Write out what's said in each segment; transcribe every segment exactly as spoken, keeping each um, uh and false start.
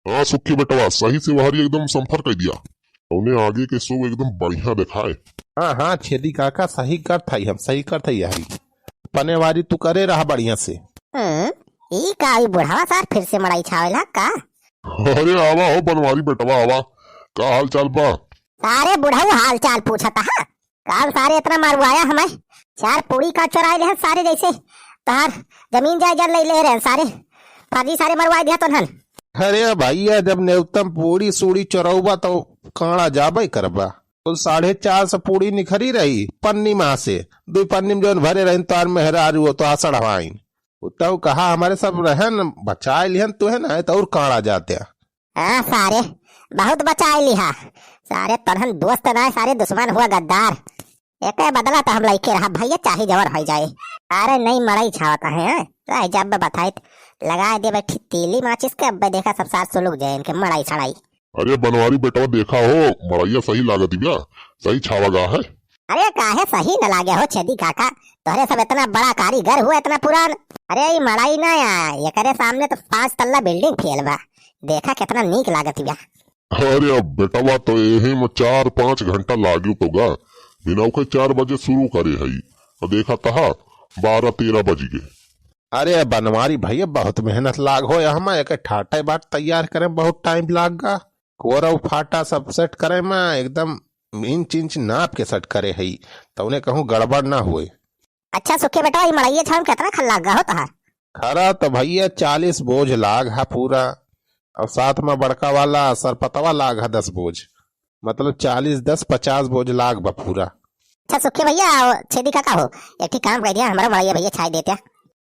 हाँ सुखी बेटवा, सही से वहरी एकदम संफर कर दिया। उन्हें आगे के सो एकदम बढ़िया दिखाए। हाँ, हाँ, छेदी काका, सही करत हई, हम सही करत हई यारी। पनेवारी तू करे रहा बढ़िया से। हम्म, ई का, ई बुढ़वा सार फिर से मड़ई छावेला का? अरे आवा हो बनवारी बेटवा, आवा। का हाल चाल बा? सारे बुढ़ऊ हाल चाल पूछत हा। काल सारे इतना मरवाया हमें, चार पूरी का चोराए ले सारे, जैसे तहार जमीन जायदाद ले ले रहे सारे, फर्जी सारे मरवाए दिया तो हन। अरे भैया, जब न्यूनतम पूरी सूरी चोरौबा तो काड़ा जाबे करबा। कुल साढ़े चार सौ पूरी निखरी रही पन्नी मा से, दो पन्नी में जौन भरे रही तार मेहरारू, वो तो आसड़ हवाइन। उ तो कहा हमारे सब रहन बचाए लिहन, तू है ना तो और काड़ा जाते। हाँ सारे, बहुत बचाए लिहा। सारे तनहन दोस्त ना, सारे दुश्मन हुआ गद्दार। एके बदला तो हम लइके रहा भैया, चाहे जवन होइ जाए। अरे नहीं मड़ई छावत है, हैं? रह जब बताइत, लगा दे बैठी तीली माचिस के, अब देखा सब सार सुलुक जाए इनके मड़ई छड़ाई। अरे बनवारी बेटवा देखा हो, मड़ैया सही लागत बिया, सही छावा गा है। अरे काहे सही न लागे हो छेदी काका, तोहरे सब इतना बड़ा कारीगर हुआ, इतना पुरान। अरे ई मड़ई ना या, एकरे सामने तो पाँच तल्ला बिल्डिंग फेल बा। देखा कितना नीक लागत बिया। अरे अब बेटवा तो यही में चार पाँच घंटा लागी तो गा, बिना उखे चार बजे शुरू करे हई, और देखा तहा बारह तेरह बज गए। अरे बनवारी भैया, बहुत मेहनत लाग हो, हम एक ठाटे बाट तैयार करे में बहुत टाइम लाग गा। कोरव फाटा सब सेट करे में एकदम इंच इंच नाप के सेट करे हई, तौने कहूँ गड़बड़ ना होए। अच्छा सुखे बेटवा, ई मड़ैया छाव में कितना खल लाग गा हो तहार? खरा तो भैया चालीस बोझ लाग हा पूरा, और साथ में बड़का वाला सरपतवा लाग हा दस बोझ, मतलब चालीस दस पचास बोझ लाग बा पूरा। अच्छा सुखे भैया, और छेदी काका हो, एक ठे काम कर दिया, हमारा मड़ैया भैया छाई देते।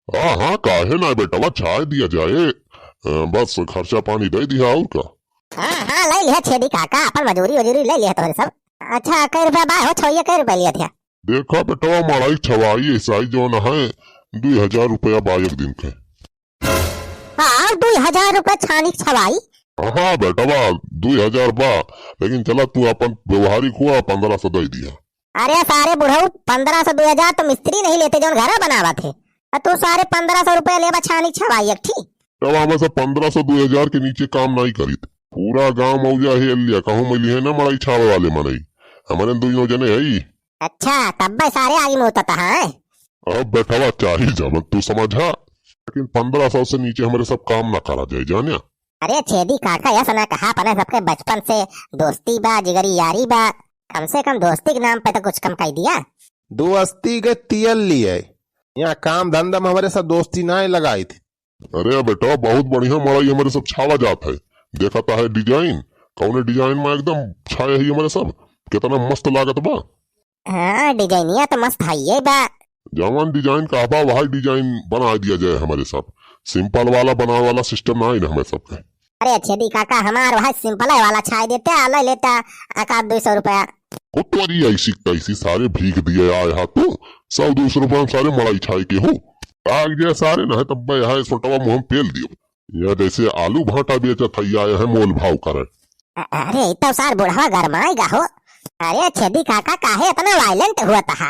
हाँ हाँ, काहे ना बेटवा, छाई दिया जाए। अ, बस खर्चा पानी दे दिया और का। हाँ हाँ, ले लिया छेदी काका, अपन मजूरी उजूरी ले लिया तोहरे सब। अच्छा, कै रुपया बा हो छवैया, कै रुपया लिया था? देखा बेटवा, मड़ई छवाई ऐसाई जौन है, दुई हजार रुपया बा एक दिन के। हाँ, दुई हजार रुपया छानी छवाई? हाँ बेटवा, दुई हजार बा, लेकिन चला तू अपन व्यवहारिक हुआ, पन्द्रह सौ दे दिया। अरे सारे बुढ़ऊ, पन्द्रह सौ दुई हजार तो मिस्त्री नहीं लेते जौन घरा बनावत है, और तू सारे पन्द्रह सौ रुपया लेबा छानी छवाई एक ठी। तब हमें सब पन्द्रह सौ दुई हजार के नीचे काम नहीं करीत। पूरा गांव मौजा हेल लिया, कहूँ मिली है ना मड़ई छावे वाले मनई, हमारे दुइयों जने है। अच्छा, तब्बे सारे आगी में उतरता है। अब बेटवा चाही जवन तू समझा, लेकिन पन्द्रह सौ से नीचे हमारे सब काम ना करा जाए, जाने? अरे छेदी काका, ऐसा ना कहा, अपने सबके बचपन से दोस्ती बा, जिगरी यारी बा, कम से कम दोस्ती के नाम पे तो कुछ कम कर दिया। दोस्ती के तियल लिए, यहाँ काम धंधा में हमारे सब दोस्ती ना लगाई थी। अरे बेटा, बहुत बढ़िया मड़ई हमारे सब छावा जात है। देखा ता है डिजाइन, कौने डिजाइन में एकदम छाए है हमारे सब, कितना मस्त लागत बा। हाँ, डिजाइनिया तो मस्त है ये बा। जवन डिजाइन कहबा वही डिजाइन बना दिया जाए हमारे सब। सिंपल वाला बनावे वाला सिस्टम ना है ना हमारे सबके। अरे छेदी काका, हमार वही सिंपल वाला छाई देते, आ ले लेता एक आध दुई सौ रुपया। ओ तोरी ऐसी तैसी सारे भीख दिए आए हा तू, सौ दुई सौ रुपया में सारे मड़ई छाई के हो। आग जे सारे ना है तब भाई हाय सोटवा मुँह में पेल दियो। यह जैसे आलू भाटा बेचत है, आए हैं मोल भाव करे। अ-, अरे, ई तो सार बुढ़वा गरमाएगा हो। अरे, छेदी काका, काहे इतना वायलेंट हुआ तहा?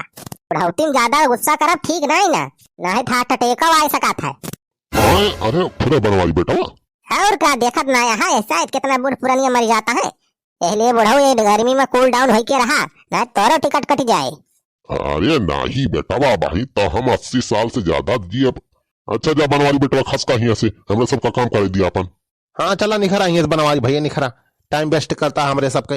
बुढ़ौती में ज्यादा गुस्सा करब ठीक नहीं ना, नहीं तो हार्ट अटैक आ सकत है। हाँ, अरे, खुदा बनवाई बेटा। और का देखत ना यहाँ, ऐसा है कितना बूढ़ पुरानिया मर जाता है, इसलिए बुढ़ऊ ये गर्मी में कूल डाउन होई के रहा, ना तोरो टिकट कट जाए। अरे नाही बेटवा, भाई तो हम अस्सी साल से ज्यादा जियब। अच्छा जा बनवारी बेटवा, खसका हियां से, हमरा सबका काम करे दिया अपन। हाँ चला निखरा हियां से बनवारी भैया निखरा, टाइम वेस्ट करता हमरे सबके।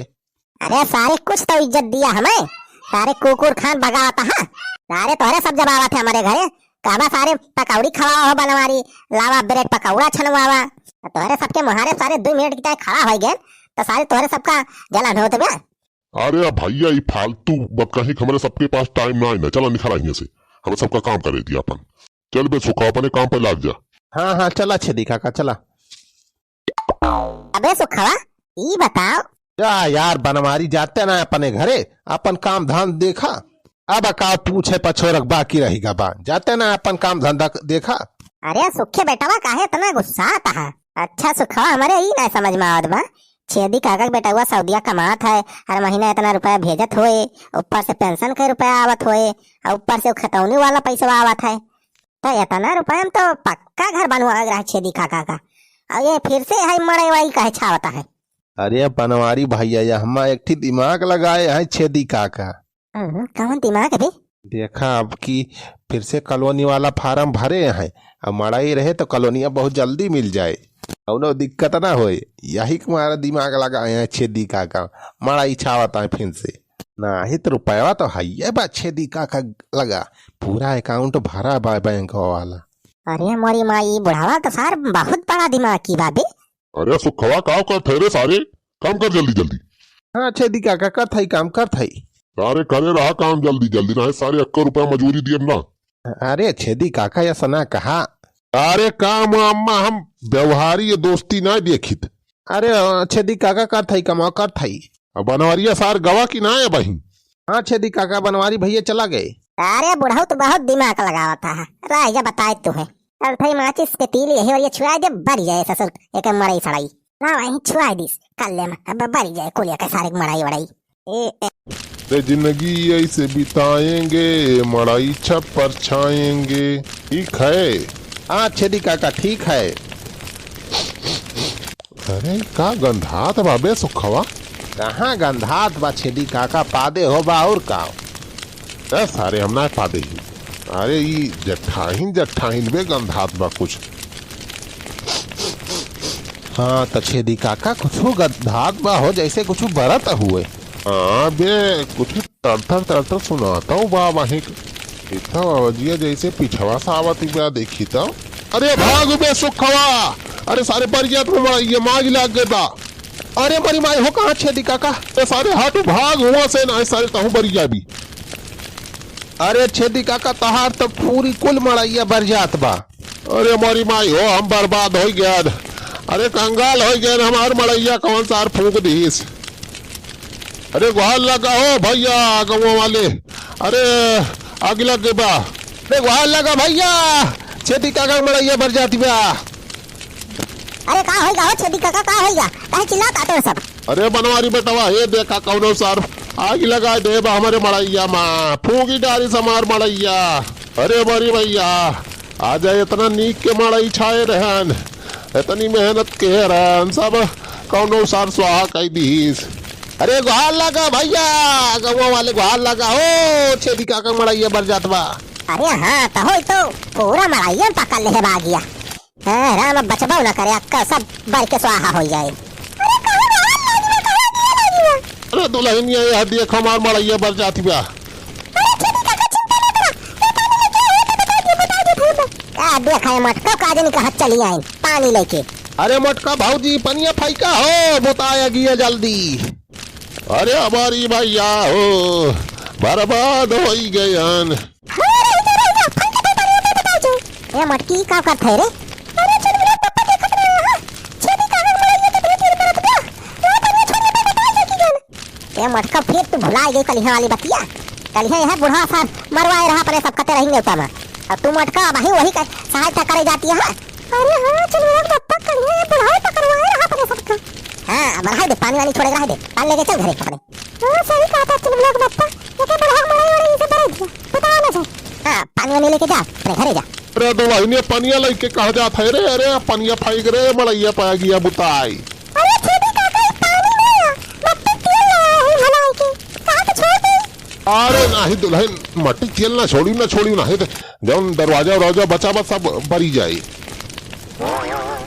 अरे सारे कुछ तो इज्जत दिया हमें, सारे कुकुर खान भगावता है। सारे तोहरे सब जब आवत है हमारे घरे, कहबा सारे पकौड़ी खवावा हो बनवारी, लावा ब्रेड पकौड़ा छनवावा। तोहरे सबके मुहारे सारे दो मिनट की तरह खड़ा हो गए, तो सारे तोहरे सबका जलन होत बा। अरे भैया, ई फालतू बतकही के हमरे सबके पास टाइम ना है ना। चला निकला हियां से, हमरे सबका काम करे दिया अपन। चल बे सुखा, अपने काम पे लाग जा। हाँ, हाँ, चला छेदी काका, चला। अबे सुखवा, ई बताओ। जा यार बनवारी, जाते ना अपने घरे, अपन काम धाम देखा। अब का पूछे पछोरक बाकी रहिगा बा, जाते ना अपन काम धंधा देखा। अरे सुखे बेटवा, काहे इतना गुस्सात है? अच्छा सुखवा, हमरे ई ना समझ में आवत बा, छेदी काका के बेटवा सऊदिया कमात है, हर महीना इतना रुपया भेजत होए, ऊपर से पेंशन के रुपया आवत होए, और ऊपर से खतौनी वाला पैसा आवत है, तो इतना रुपया में तो पक्का घर बनवा रहा छेदी काका का। अरे फिर से है मड़ई वड़ई कहे छावता है। अरे बनवारी भैया, यहमा एक ठी दिमाग लगाए हैं छेदी काका। हम्म, कौन दिमाग बे? देखा, अब की फिर से कॉलोनी वाला फार्म भरे हैं, अब मड़ई रहे तो कॉलोनिया बहुत जल्दी मिल जाए, कौनो दिक्कत ना होए। यही के मारा दिमाग लगाए हैं छेदी काका, मड़ई छावत है फिर से। नाही तो रुपया तो हइये बा छेदी काका लगा, पूरा अकाउंट भरा बा बैंक वाला। अरे मोरी माई, बुढ़ावा तो सार बहुत बड़ा दिमाग की बा बे। अरे सुखवा, का करत है रे सारे? काम कर जल्दी जल्दी। हाँ छेदी काका, करत हई काम, करत हई। सारे करे रहा काम जल्दी जल्दी, नाही सारे अक्का रुपया मजूरी दियब ना। अरे छेदी काका, ऐसा ना कहा। अरे काम अम्मा, हम व्यवहारी ये दोस्ती ना देखित। अरे अ, छेदी काका, करत हई कमाओ, करत हई। अब बनवारिया सार गवा की ना है बही? हाँ छेदी काका, बनवारी भैया चला गए। अरे बुढ़ऊ तो बहुत दिमाग लगावत है, रह जा बताए तू है। करत हई माचिस के तीली यही और ये छुआ दे, बरी जाए ससुर, एक मड़ई सड़ई। ना वहीं छुआ दिस, कल्ले में अब बरी जाए कुलिया के सारे मड़ई वड़ई। ए, ए। रे जिंदगी ऐसे बिताएंगे, मड़ई छप्पर छाएंगे। ठीक है। हाँ छेदी काका, ठीक है। अरे का गंधात बा बे सुखवा? कहाँ गंधात बा छेदी काका, पादे हो बा और का? ए सारे, हम ना पादे ही। अरे ई जट्ठाहिन जट्ठाहिन बे गंधात बा कुछ। हाँ त छेदी काका, कुछ गंधात बा हो, जैसे कुछ बरत हुए। हाँ बे, कुछ तड़तड़ तड़तड़ सुनाता हूँ बा वहीं। इतना आवाजिया जैसे पिछवा से आवत ही बा, देखी तो। अरे भाग बे सुखवा, अरे सारे बरियात में मड़ई, ये माग लाग गए बा। अरे मरी माई हो, कहाँ छेदी काका? अरे सारे हट भाग हुआ से ना, सारे तहूँ बरिया भी। अरे छेदी काका, तहार तो पूरी कुल मड़ैया बरियात बा। अरे मरी माई हो, हम बर्बाद हो गए। अरे कंगाल हो गए, हमार मड़ैया कौन सार फूंक दीस। अरे गोहार लगा हो भैया गौवा वाले, अरे आग लग गई बा। अरे गोहार लगा भैया, छेदी काका मड़ैया बरियात बा। अरे का होइगा हो छेदी काका, का होइगा? काहे चिल्लात आटे हो सब? अरे बनवारी बेटवा, हे देखा कौनो सार आग लगा दे बा हमरे मड़ैया मा, फूंकी डारी समार मड़ैया। अरे मरी भैया, आजा इतना नीक के मड़ई छाए रहन, इतनी मेहनत के रहन, सब कौनो सार स्वाहा कई दीस। अरे गोहार लगा भैया, गौवा वाले गोहार लगा हो, छेदी काका मड़ैया बरियात बा। अरे हाँ, त होई तो पूरा मड़ैया पकड़ ले है बागिया। हाँ, राम अब बचबो न करे, अक्का सब बर के स्वाहा हो जाए। अरे कहाँ बा? लागी बा, कहाँ दिया लागी बा? अरे दुल्हनिया, यह देख हमार मड़ैया बरियात बा। अरे छेदी काका चिंता ना करा, ये पानी लेके आए तो बता दिए, बता दिए भूल। का देखा ये मटका का जनी कहाँ चली आइन पानी लेके। अरे मटका भौजी पनिया फेंका हो, बुताया गिया जल्दी। अरे हमारी भैया हो, बर्बाद होई गयन। हाँ, रही जा, रही जा, फल के तो बढ़िया से बताओ जो। ए मटकी, का करत है रे? अरे, चल मेरा पप्पा देखत रहे हो, हाँ? छेदी कागज मड़ैया के दो तीन बरत गया। लो, तनिया छोड़ के बताओ जो की गन। ए मटका, फिर तू भुला गई कलिहा वाली बतिया। कलिहा यह बूढ़ा साहब मरवाए रहा अपने सब कते रहेंगे उतामा। अब तू मटका वही, वही का सहायता करे जाती है, हाँ? अरे हाँ, चल मेरा पप्पा कलिहा ये बुढ़ाए पकड़वाए रहा अपने सबका। हाँ, अब रहा दे, पानी वानी छोड़े रहा दे, पानी लेके चल घरे अपने। हाँ, सही कहा था तुम लोग बप्पा, लेकिन बड़ा मड़ई वड़ई से बरई दिया, बताओ ना जाए। हाँ, पानी वानी लेके जा, अपने घरे जा। अरे दुल्हनिया पनिया लेके कहाँ जात है रे? अरे पनिया फेंक रे, मड़ैया पा गया बुताई। अरे छेदी काका, ई पानी ना, मट्टी तेल लाया है हलाई के, कहा के छोड़ दे। अरे नाही दुल्हन, मट्टी तेल ना छोड़ी, ना छोड़ी, नाही तो जौन दरवाजा उरवाजा बचा बा सब बरी जाई।